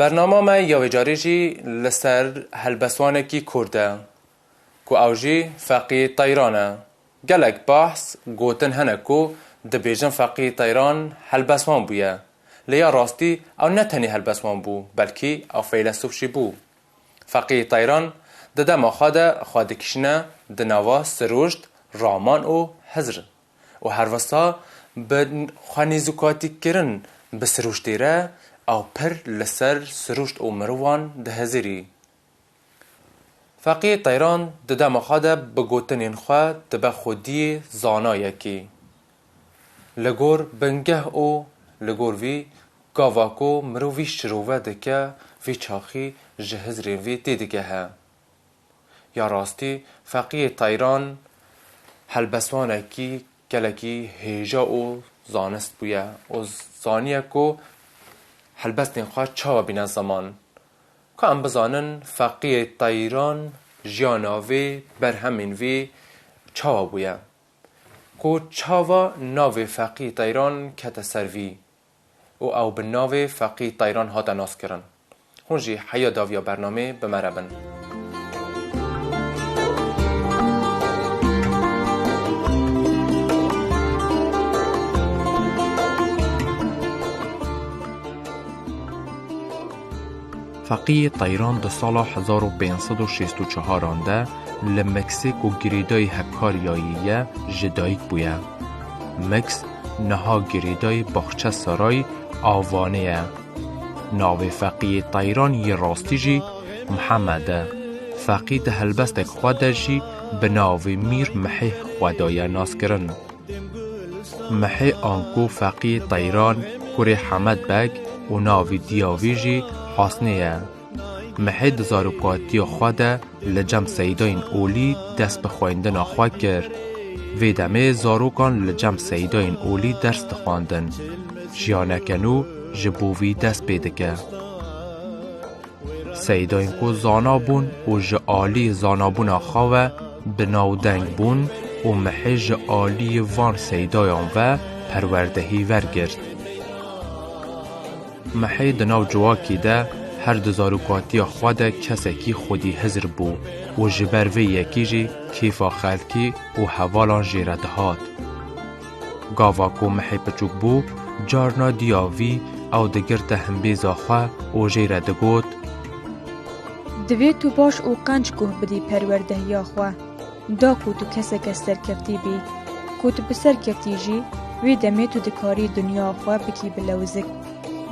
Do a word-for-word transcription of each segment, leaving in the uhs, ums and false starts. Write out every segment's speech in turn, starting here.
Bernama me ya vê carê jî li ser helbestwanekî Kurd e, ku ew jî Feqî Teyran e. Gelek behs, gotin hene ku dibêjin Feqî Teyran helbestwan bûye. Lê ya rastî ew ne tenê helbestwan bû, belkî ew feylesûf jî bû. Feqî Teyran di dema xwe de xwe dikişîne di nava sirûşt, raman û hizr û herwisa bi xwenîzûkatîkirin bi sirûştê re ew pir li ser sirûşt û mirovan dihizirî. Feqî Teyran di dema xwe de bi gotinên xwe dibe xwediyê zanayekî. Li gor bingeh û li gor vî gava ku mirov vî şirove dike, vî çaxî ji hizrên vî têdigehe. Ya rastî, Feqiyê Teyran helbestwanekî gelekî hêja û zanist bûye û zaniye ku helbestên xwe çawa bîne ziman. Ka em bizanin, Feqiyê Teyran jiyana vê, berhemên vê çawa bûye? Ku çawa navê Feqî Teyran kete ser vî û ew bi navê Feqî Teyran hate naskirin? Hûn jî heya dawiya bernameyê bi me re bin. Feqiyê Teyran di sala hezar û pênc sed û şêst û çaran de li Meksîk û girêdayî hevkariyayî ye ji dayik bûye. Meks niha girêdayî Baxçesaray a Vanê ye. Navê Feqiyê Teyran yê rastî jî Mihemed e. Feqî di helbestek xwe de jî bi navê Mîr Mihê xwe daye naskirin. Mihê anku Feqî Teyran kurê Hemed Beg û navê diya vî jî Hasnê ye. Mihê di zarokatiya xwe de li cem seydayên olî dest bi xwendina xwe kir. Vê demê zarokan li cem seydayên olî ders dixwandin. Jiyaneke nû ji bo vî dest pê dike. Seydayên ku zana bûn û ji alî zanabûna xwe ve bi navdeng bûn û Mihê ji alî van seydayan ve perwerdehî wergirt. Mihê di nav civakî de her di zarokatiya xwe de kesekî xwedî hizr bû û ji ber vê yekî jî kêfa xelkî û hevalan jê re dihat. Gava ku Mihê piçûk bû, carna diya vî ew digirte himbêza xwe û jê re digot: Divê tu baş û qenc guh bidî perwerdehiya xwe. Da ku tu keseke serkeftî bî, ku tu bi ser keftî jî, wê demê tu dikarî dinya xwe bikî bi lewzik.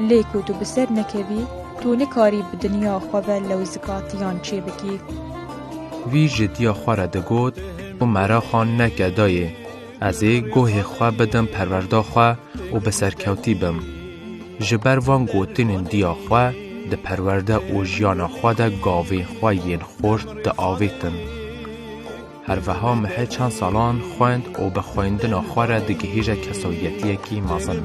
Lê ku tu bi ser nekevî, tu nikarî bi dinya xwe ve lewzikatiyan çêbikî. Vî ji diya xwe re digot: Tu meraxan neke dayê, ez ê guhê xwe bidim perwerda xwe û bi serkewtî bim. Ji ber van gotinên diya xwe di perwerde û jiyana xwe de gavên xwe yên xurt diavêtin. Her wiha Mihê çend salan xwend û bi xwendina xwe re digihîje kesayetiyekî mezin.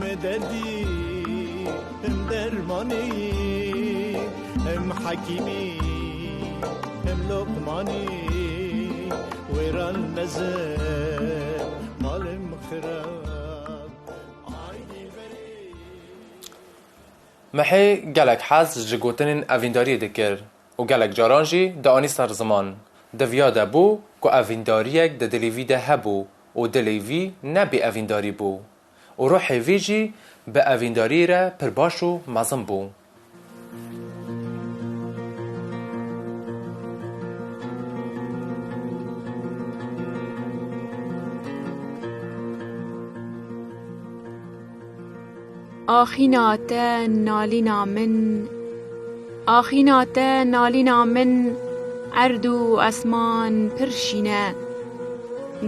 Mihê gelek hez ji gotinên evîndariyê dikir û gelek caran jî dianî ser ziman. Di viya de bû ku evîndariyek di dilê vî de hebû û dilê vî ne bêevîndarî bû û ruhê vî jî bi evîndariyê re pir baş û mezin bû. Axîna te nalîna min, axîna te nalîna min, erd û esman pir şîn e.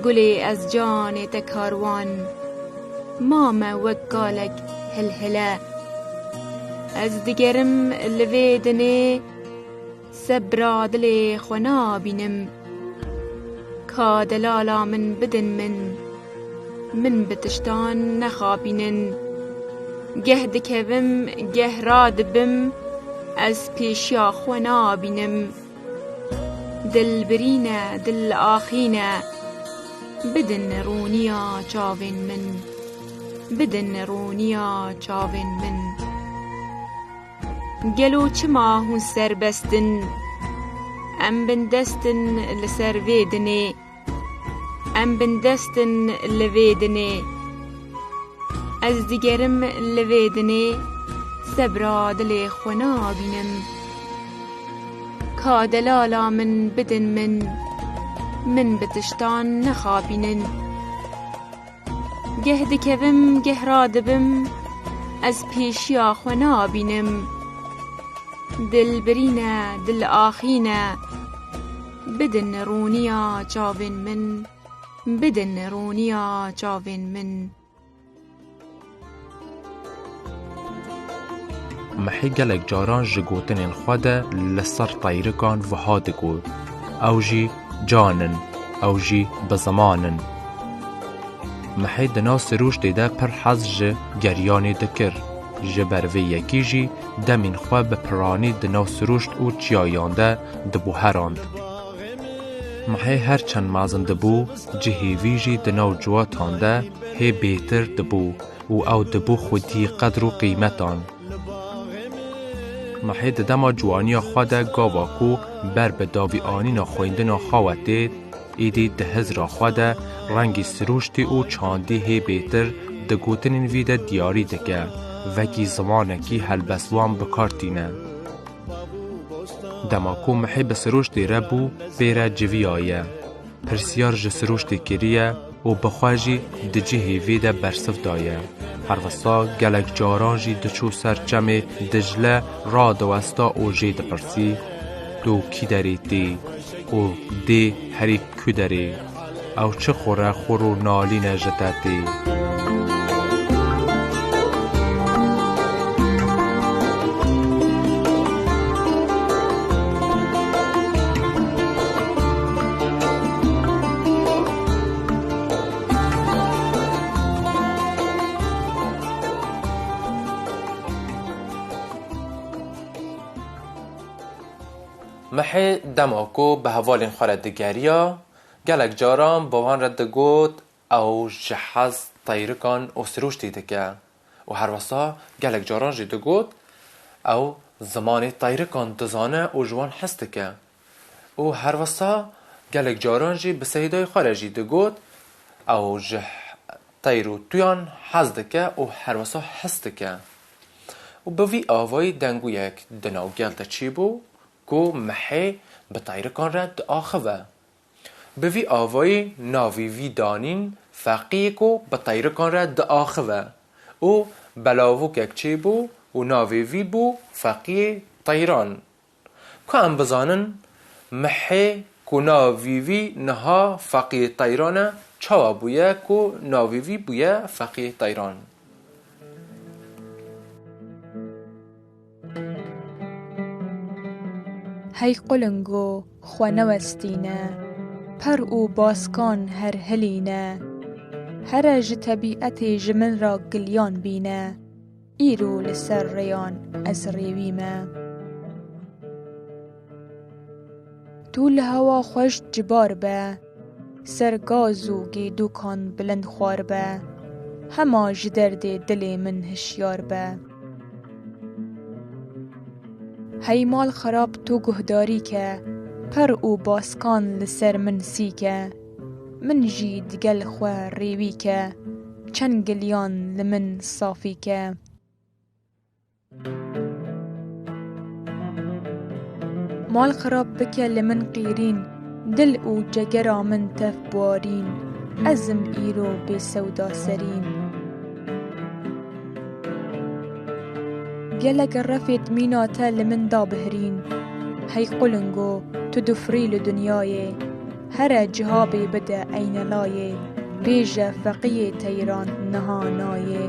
Gulê ez canê te karwan, mame wek kalek hilhile. Ez digerim li vê dinê, sebra dilê xwe nabînim. Ka delala min bidin min, min bi tiştan nexapînin. Geh dikevim, geh radibim, ez pêşiya xwe nabînim. Dil birîne, dil axîne, bidin rûniya çavên min, bidin rûniya çavên min. Gelo çima hûn serbest in? Em bindest in li ser vê dinê. Em bindest in li vê dinê. Ez digerim li vê dinê, sebra dilê xwe nabînim. Ka delala min bidin min, min bi tiştan nexapînin. Geh dikevim, geh radibim, ez pêşiya xwe nabînim. Dil birîne, dil axîne, bidin rûniya çavên min, bidin rûniya çavên min. Mihê gelek caran ji gotinên xwe de li ser teyrikan wiha digot, ew jî can in, ew jî bi ziman in. Mihê di nav sirûştê de pir hez ji geriyanê dikir. Ji ber vê yekê jî demên xwe bi piranî di nav sirûşt û çiyayan de dibuherand. Mihê her çend mezin dibû, cihê vî jî di nav ciwatan de hê bêtir dibû û ew dibû xwediyê qedr û qîmetan. Mihê di dema ciwaniya xwe de gava ku ber bi davianîna xwendina xwe ve tê, êdî di hizra xwe de rengî sirûştî û çandî hê bêtir di gotinên vî de diyarî dike, vekî zimanekî helbestvan bi kar tîne. Dema ku Mihê bi sirûştê re bû, pê re civiyaye. Pirsyar ji sirûştê kiriye û bi xwe jî di cihê vê de bersiv daye. Her wisa gelek caran jî diçû ser çemê Dicle, radiwesta û jê dipirsî, Tu kî derê tê û dê herî ku derê? Ew çi xurexur û nalîne ji te tê? Mihê dema ku bi hevalên xwe re digeriya, gelek caran bi wan re digot, ew ji hez teyrikan û sirûştê dike û herwesa gelek caran jî digot, ew zimanê teyrikan dizane û ji wan hez dike. Û herwesa gelek caran jî bi seydayê xwe re jî digot, ew ji teyr û tuyan hez dike û herwesa his dike. Û bi vî avayî dengûyek di nav gel de çêbû ku Mihê bi teyrikan re diaxive. Bi vî avayî navê vî danîn Feqiyê ku bi teyrikan re diaxive û belavokek çêbû û navê vî bû Feqiyê Teyran. Ku em bizanin, Mihê ku navê vî niha Feqiyê Teyran e, çawa bûye ku navê vî bûye Feqiyê Teyran? Hey qulingo, xwe newestîne, per û baskan her hilîne. Here ji tebîetê ji min re giliyan bîne, îro li ser rêyan ez rêwî me. Tu li hewa xweş cibar be, ser gaz û gêdûkan bilind xwar be, hema ji derdê dilê min hişyar be. Hey mal xirab tu guhdarî ke, per û baskan li ser min sî ke. Min jî digel xwe rêwî ke, çend giliyan li min safî ke. Mal xirab bike li min qîrîn, dil û cegera min tev buarîn, ez im îro bê sewda serîn. Gelek refêt mîna te li min da bihirîn, hey qulingo, tu dufrî li dinyayê, here cihabê bide eynelayê, bêje Feqiyê Teyran niha nayê.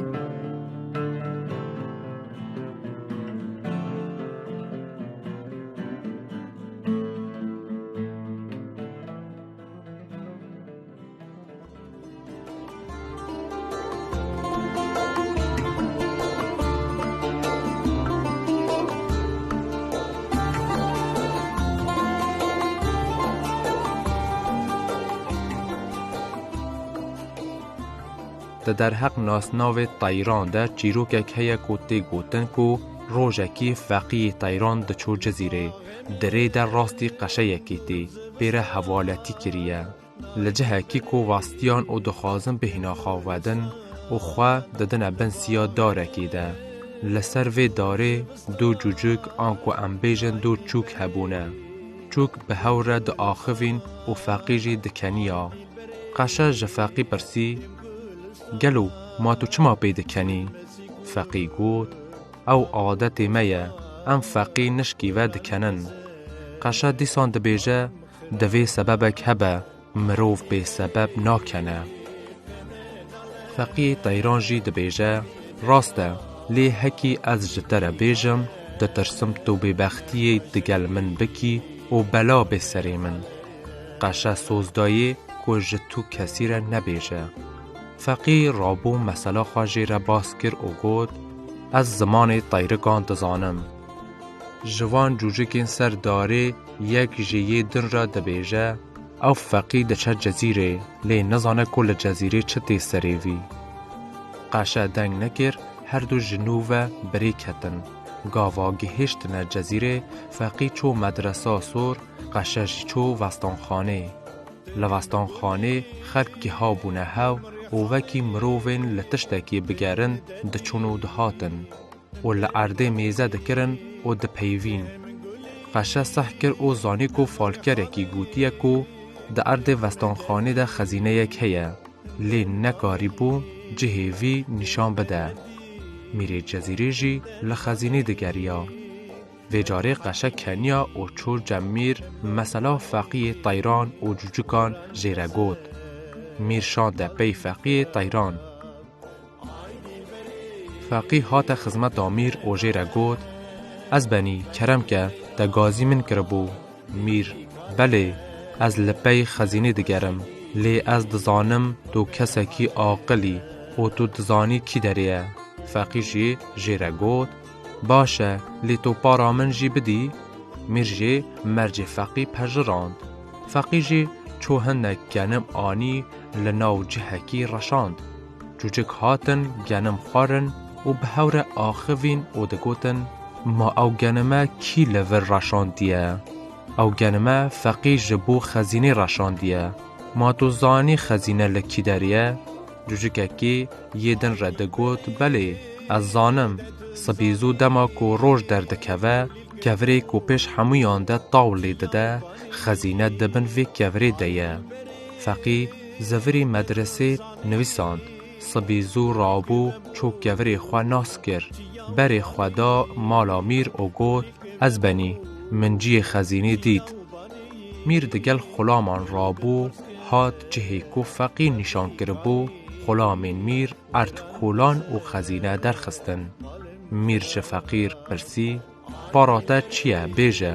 Di derheq nasnavê teyran de çîrokek heye ku tê gotin ku Rojekî Feqiyê Teyran diçû Cizîrê, di rê de rastî qeşeyekî tê, pê re hevaletî kiriye. Li cihekî ku westiyan û dixwazin bêhna xwe vedin û xwe didine bin siya darekî de. Li ser vê darê du cûcik, an ku em bêjin du çûk hebûne. Çûk bi hew re diaxivîn û Feqî jî dikeniya. Qeşe ji Feqî pirsî, "Gelo ma tu çima pê dikenî?" Feqî got, "Ew adetê me ye, em Feqî nişkî ve dikenin." Qeşe dîsan dibêje, "Divê sebebek hebe, mirov bê sebeb nakene." Feqiyê Teyran jî dibêje, "Rast e, lê hekî ez ji te re bêjim, ditirsim tu bêbextiyê digel min bikî û bela bê serê min." Qeşe soz dayê ku ji tu kesî re nebêje. Feqî rabû mesela xwe jê re bas kir û got, "Ez zimanê teyrikan dizanim." Ji van cûcikên ser darê yek ji yê din re dibêje, "Ew Feqî diçe Cezîrê, lê nizane ku li Cezîrê çi tê serê vî." Qeşe deng nekir, her du ji nû ve bi rê ketin. Gava gihiştine Cezîrê, Feqî çû medresa sor, Qeşe jî çû vestanxanê. Li vestanxanê xelk giha bûne hev û wekî mirovên li tiştekî bigerin diçûn û dihatin û li erdê mêze dikirin û dipeyivîn. Qeşe seh kir û zanî ku falkerekî gotiye ku di erdê vestanxanê de xezîneyek heye, lê nekarîbû cihê vî nîşan bide. Mîrê Cezîrê jî li xezînê digeriya. Vê carê Qeşe keniya û çû cem Mîr, mesela Feqiyê Teyran û cûcikan jê re got. Mîr şande pey Feqiyê Teyran. Feqî hate xizmeta Mîr û jê re got, "Ez benî, kerem ke, te gazî min kiribû." Mîr, "Belê, ez li pey xezînê digerim, lê ez dizanim tu kesekî aqil î û tu dizanî kî derê ye." Feqî jî jê re got, "Baş e, lê tu para min jî bidî." Mîr jî mercê Feqî pejirand. Feqî jî çû hinek genim anî, li nav cihekî reşand. Cûcik hatin genim xwarin û bi hew re axivîn û digotin, "Ma ew genime kî li vir reşandiye? Ew genime Feqî ji bo xezînê reşandiye. Ma tu zanî xezîne li kî derê ye?" Cûcikekî yê din re digot, "Belê, ez zanim. Sibî zû dema ku roj derdikeve, kevirê ku pêş hemûyan de taw lê dide, xezîne di bin vê kevirê de ye." Feqî zivirî medresê nivîsand. Sibî zû rabû, çû kevirê xwe nas kir. Berê xwe da mala Mîr û got, "Ez benî, min cihê xezînê dît." Mîr digel xulaman rabû, hat cihê ku Feqî nîşan kiribû, xulamên Mîr erd kolan û xezîne derxistin. Mîr ji Feqîr pirsî, "Para te çi ye, bêje?"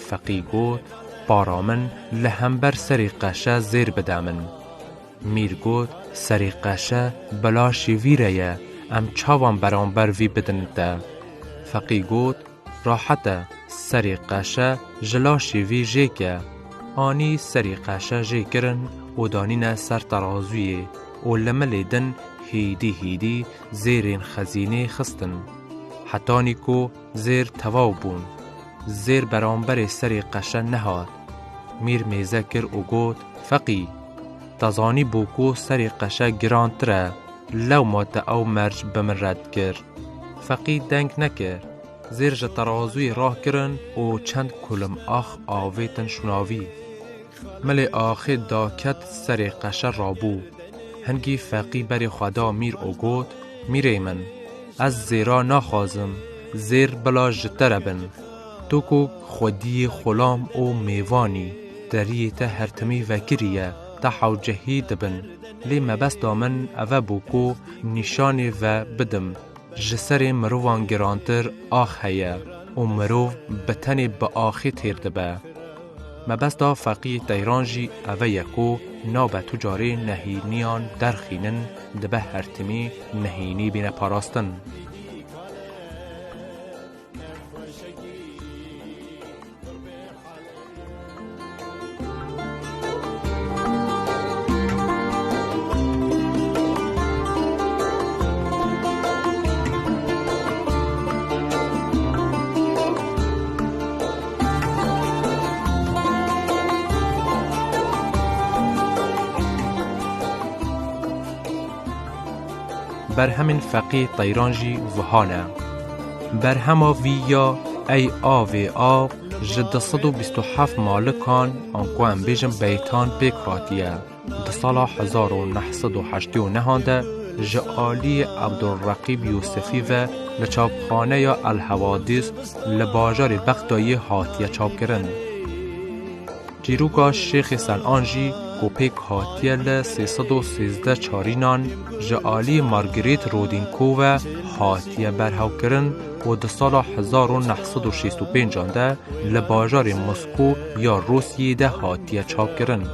Feqî got, "Para min li hember serê qeşe zêr bide min." Mîr got, "Serê qeşe bi laşê vî re ye, em çavan beramber vî bidin te?" Feqî got, "Rahet e, serê qeşe ji laşê vî jêke." Anî serê qeşe jê kirin û danîne ser terazûyê û li milê din hêdî hêdî zêrên xezînê xistin. Hetanî ku zêr tevaw bûn. Zêr beramberê serê qeşe nehat. Mîr mêze kir û got, "Feqî, te zanîbû ku serê qeşe girantir e, lewma te ew merc bi min re dikir." Feqî deng nekir. Zêr ji terazûyê rakirin û çend kulim ax avêtin şûnavî. Milê axê daket serê qeşe rabû. Hingî Feqî berê xwe da Mîr û got, "Mîrê min, ez zêra naxwazim, zêr bila ji te re bin. Tu ku xwediyê xulam û mêvan î, deriyê te her timî vekirî ye, te hewcehî dibin. Lê mebesta min eve bû ku nîşanê ve bidim. Ji serê mirovan girantir ax heye û mirov bi tenê bi axê têr dibe." Mebesta Feqî Teyran jî eve ye ku nabe tu carê nehîniyan derxînin, dibe her timî nehînî bîne parastin. Berhemên Feqî Teyran jî wiha ne. Berhema vî ya Ey Avê Av ji du sed û bîst û heft malikan, an ku em bêjin beytan, pêk hatiye. Di sala hezar û neh sed û heştê û neh de ji aliyê Ebdulreqîb Yûsifî ve li çapxaneya El Hewadîs li bajarê Bexdayê hatiye çapkirin. Çîroka Şêxê Sel'an jî ku pêk hatiye li sê sed û sêzdeh çarînan ji alî Marguerite Rodinko ve hatiye berhewkirin û di sala hezar û neh sed û şêst û pêncan de li bajarê Mosko ya Rûsyê de hatiye çapkirin.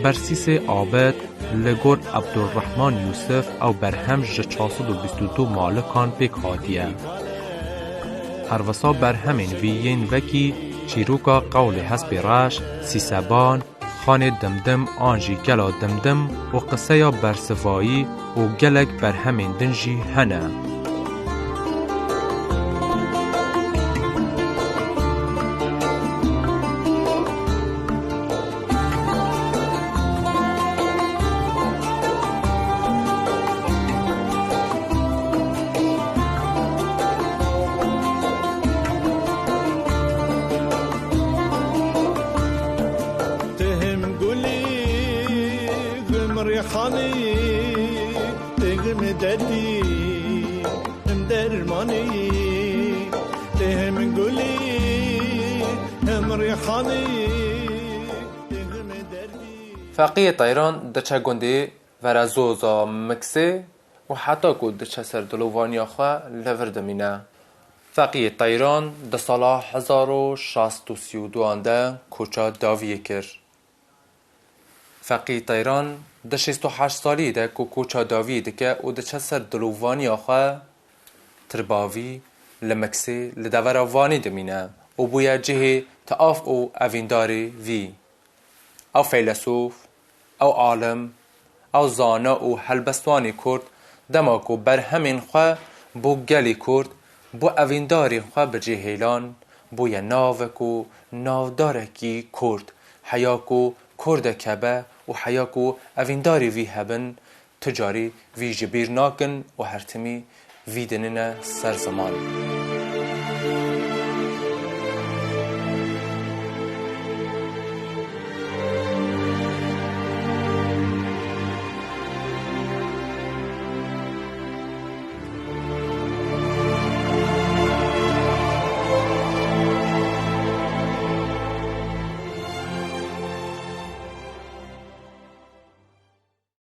Bersîsê Abid li gor Ebdulrehman Yûsif ew berhem ji çar sed û bîst û du malikan pêk hatiye. Her wisa berhemên vî yên wekî çîroka Qewlê Hespê Reş, Sîseban, Xanê Dimdim an jî Gela Dimdim û Qiseya Bersivayî û gelek berhemên din jî hene. Ti him gulî, him rîhanî, ti him derdî, him dermanî. Ti him gulî, him rîhanî, ti him derdî. Feqiyê Teyran diçe gundê Verezoza Miksê û heta ku diçe ser dilovaniya xwe li vir dimîne. Feqiyê Teyran di sala hezar û şeş sed û sî û duan de koça dawiyê kir. Feqî Teyran di şêst û heşt salî de ku koça dawî dike û diçe ser dilovaniya xwe, Tirbavî li Miksê li devera Vanê dimîne û bûye cihê tiaf û evîndarê vî. Ew feylesof, ew alim, ew zana û helbestwanê kurd dema ku berhemên xwe bo gelê kurd, bo evîndarên xwe bi cih hêlan, bûye navek û navdarekî kurd. Heya ku kurdek hebe û heya ku evîndarê vî hebin, tu carî vî ji bîr nakin û her timî vî dinine ser ziman.